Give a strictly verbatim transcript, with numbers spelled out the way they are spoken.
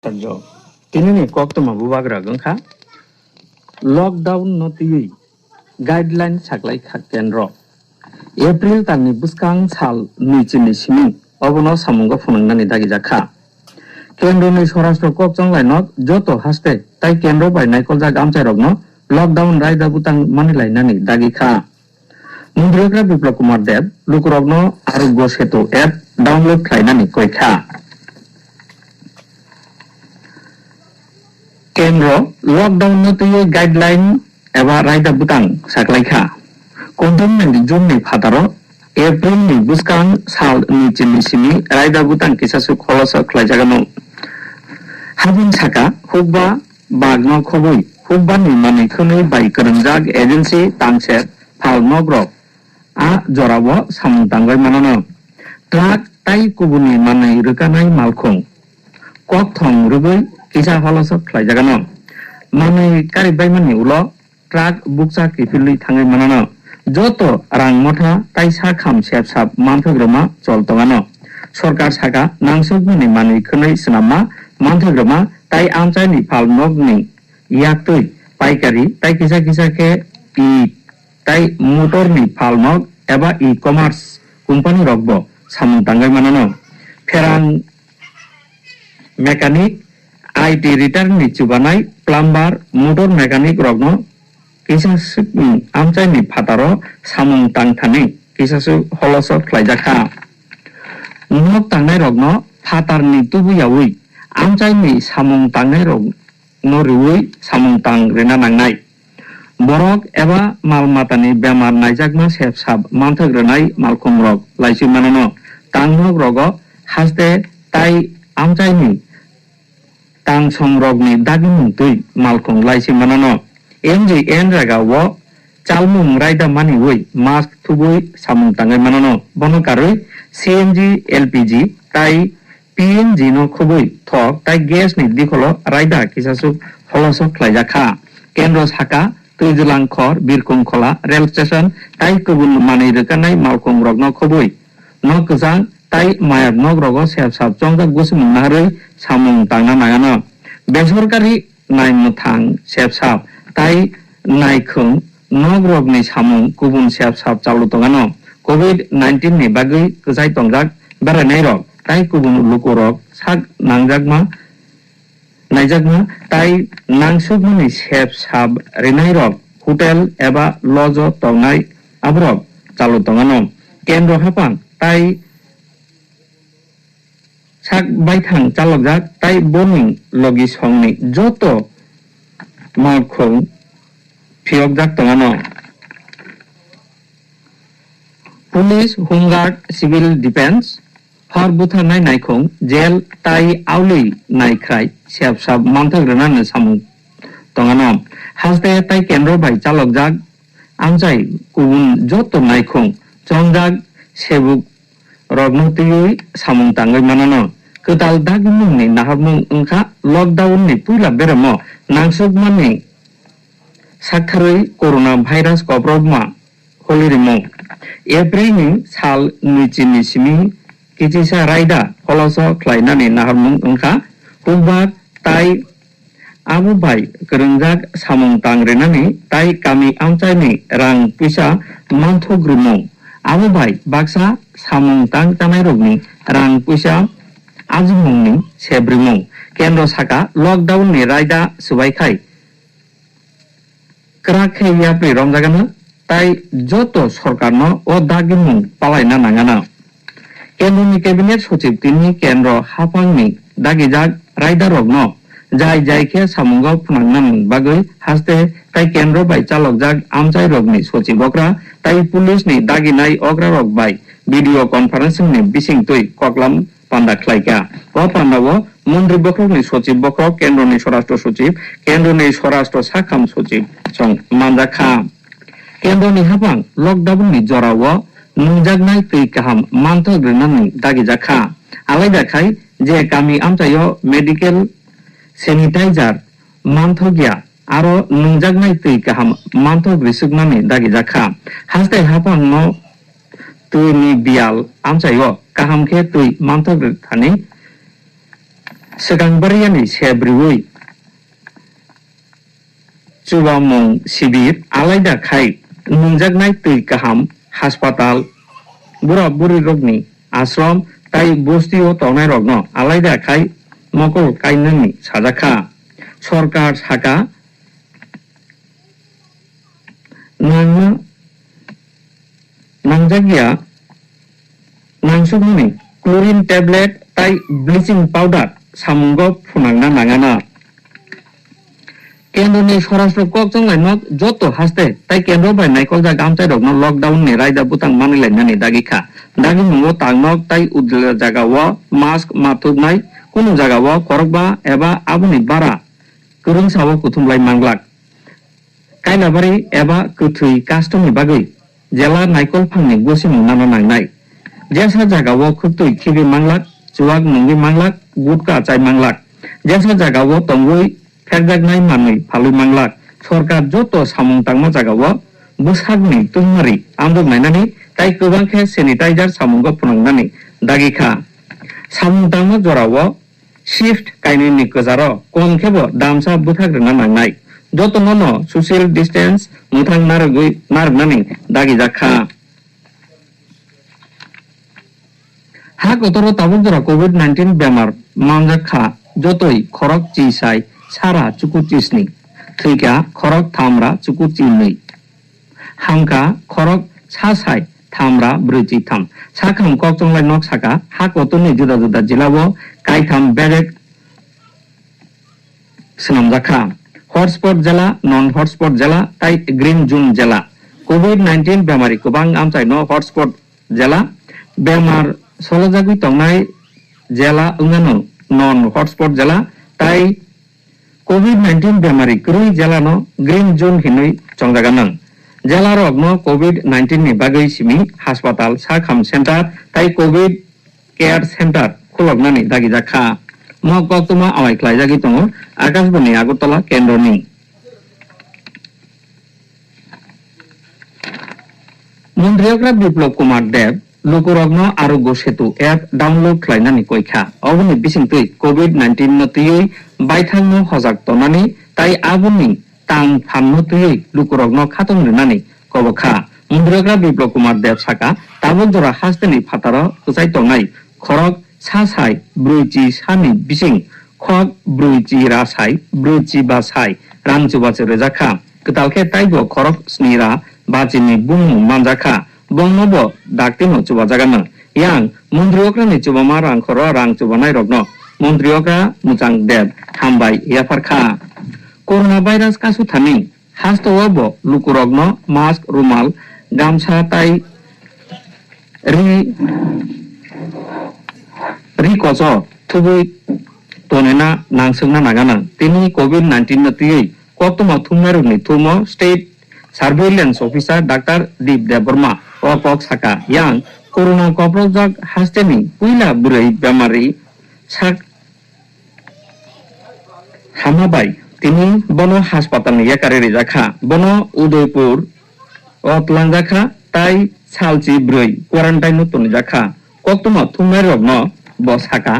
Sarjo. Tinini koktwma bubagra wngkha lockdown no twiwi guideline saklaikha kendro. April talni bwskang sal nwi chini simi obono samungo phunuknani dagijakha. Kendroni Swarashtra kok chonglaino joto haste tai kendro bai naikoljak amchairokno lockdown raida butang manilainani dagikha. Mondri okra Biplab Kumar Deb lukurokno Arogya Setu app download khlainani koikha. Kendro lockdown no twiwi guideline eba raida butang saklaikha. Containment zone ni phataro April ni bwskang sal nwi chini simi raida butang kisasuk kholoso khlaijagano. Habung saka hukba bagno khobwi hukba ni manwi khwnwi bai kwrwngjak agency tangser phal nokrok a jorao samung tangwi mano. Truck tai kubuni manwi rwkanai malkhung kokthong rwgwi kisa holoso khlaijagano. Manwi karibbaimani ulo truck bukcha kiphilwi thangwi mano. Joto rang motha tai sakham sep sap manthok rwma chol tongano. Sorkar saka nangsukmani manwi khwnwi swnamma manthok rwma tai amchaini phal nokni yaktwi paikari tai kisa kisa khe i tai motorni phalnok eba e-commerce company rokbo samung tangwi mano. Pherang mechanic, I T repair ni chubanai plumber, motor mechanic rokno kisasukni amchaini phataro samung tangthani kisasuk holoso khlaijakha. Nok tangnai rokno phatarni tubuyawi amchaini samung tangnai rok no rwui samung tang rwna nangnai. Borok eba mal matani bemar naijakma sep sap manthok rwnai malkhungrok laichwi manano. Tangnok rogo haste tai amchaini tangsongrokni dagimung twi malkhung laichwi manano. M G N raga o chalmung raida maniwi mask thubui samung tangwi manano. Bono karwi C N G, L P G tai P N G no khobwi thok tai gas ni dikholo raida kisasuk holoso khlaijakha. Kendro saka Twijlang khor, Birkhung khola, rail station tai kubun manwi rwkanai malkhung rokno khobwi nok kwchang tai mayap nok rogo sep sap chongjak gusimung naharwi samung tangna nangano. Besorkari naimwthang sep sap tai naikhung nok rokni samung kubun sep sap chalu tongano. Covid nineteen ni bagwi kwchai tongjak berainairok tai kubun lukurok sak nangjakma naijakma tai nangsukmani sep sap rinairok hotel eba lodge o tongnai aborok chalu tongano. Kendro haphang tai sak baithang chalokjak tai boni logi songni joto malkhung phiyokjak tongano. Police, Home Guard, Civil Defence, hor butharnai naikhung, jail tai aului naikhrai sep sap manthok rwnani samung tongano. Haste tai kendro bai chalokjak amchai kubun joto naikhung chongjak sebuk rokno twiwi samung tangwi manano. Kwtal dagimungni naharmung wngkha lockdown ni puila beremo nangsukmani saktharwi corona virus koprokma holi rimung. April ni sal nwi chini simi kichisa raida holoso khlainani naharmung wngkha hukbak tai Abo bai kwrwngjak samung tang rwnani tai kami amchaini rang puisa manthok rwmung. Abo bai baksa samung tang chanairokni rang puisa ajimungni sep rwmung. Kendro saka lockdown ni raida swbai khai kwrak khe yapri romjagano tai joto sorkarno o dagimung palaina nangano. Kendroni cabinet sochib tini kendro haphangni dagijak raidarokno jai jai khe samungo phwnangnani bagwi haste tai kendro bai chalokjak amchairokni sochib okra tai police ni daginai okrarok bai video conferencing ni bisingtwi koklam panda khlaikha. O pandao Mondri bokhorokni sochib bokhorok, kendroni swarashtra sochib, kendroni swarashtra sakham sochib song manjakha. Kendroni haphang lockdown ni jorao nungjaknai twi kaham manthok rwnani dagijakha. Alaida khai je kami amchaio medical sanitizer manthokya, aro nungjaknai twi kaham manthok rwswknani dagijakha. Hastai haphangno twini biyal amchaio kaham khe twi manthok rwthani swkang bariani se bwrwi chubamung sibir alaida khai nungjaknai twi kaham haspatal, bura buri rokni ashram tai bosti o tongnai rokno alaida khai mokol kainani sajakha. Sorkar saka nangma nangjakya nangsukmani chlorine tablet tai bleaching powder samungo phunangna nangana. Kendroni Swarashtra kok chongnai nok joto haste tai kendro bai naikoljak amchairokno lockdown ni raida bwtang manwi lainani dagi kha. Dagi mungo tangnok tai udla jagao mask mathubnai, kunu jagao korokba eba aboni bara kwrwngsa o kuthumlai manglak. Kailabari eba kwthwi custom ni bagwi jela naikolphangni gosimung nano nangnai. Jesa jagao khwktwi khibi manglak, chuwak nungwi manglak, gutka achai manglak. Jesa jagao tongwi phekjaknai manwi phalwi manglak. Sorkar joto samung tangma jagao bwsakni tungmari amdok nainani tai kwbang khe sanitizer samungo phunuknani dagi kha. Samung tangma jorao shift kainwini kwcharo kom khe bo damsa bwthak rwna nangnai. Jotono no social distance mwthang narwgwi narwknani dagijak kha. Ha kotoro tabuk jora covid nineteen bemar manjak kha, jotoi khorok chi sai sara chuku chisni, thwikha khorok thamra chuku chinwi. Hamkha khorok sa sai thamra brwi chi tham. Sakham kok chonglai nok saka ha kotorni juda juda jilao kaitham bedek swnamjakha. Hotspot jela, non hotspot jela tai green zone jela. Covid nineteen bemari kwbang amchaino hotspot jela. Bemar solojagwi tongnai jela wngano non hotspot jela tai covid nineteen bemari kwrwi jelano green zone hinwi chongjagano. Jelarokno covid nineteen ni bagwi simi haspatal, sakham center tai covid care center khuloknani dagijak kha. Mo koktwma awai khlaijagwi tongo Akashbani Agartala kendroni. Montri okra Biplab Kumar Deb lukurokno Arogya Setu app download khlainani koi kha. Oboni bisingtwi covid nineteen no twiwi baithangno hojak tonani tai aboni tang phanno twiwi lukurokno khatong rinani kobo kha. Montri okra Biplab Kumar Deb saka, tabuk jora hasteni phataro kwchai tongnai khorok sa sai brwi chi sani bising khok brwi chi ra sai brwi chi ba sai rang chubachu rijak kha. Kwtal khe taibo khorok sni ra bachini bumung manjak kha. Bongno bo daktino chubajagano. Yang montri okrani chubama rang khoro rang chubanairokno montri okra Mwchang Deb hambai yaphar kha. Corona virus kasu thani hasteo bo lukurokno mask, rumal, gamsa tai ri, ri kocho thubui tonina nangswkna nangana. Tini covid nineteen no twiwi koktwma thumnairokni thumo State Surveillance Officer Doctor Deep Debbarma o kok saka. Yang corona koprokjak hasteni puila bwrwi bemari sak hama bai tini bono haspatalni yakari rijak kha. Bono Udaipur o tlangjak kha tai salchi bwrwi quarantine no tonijak kha. Koktwma thumnairokno bo saka.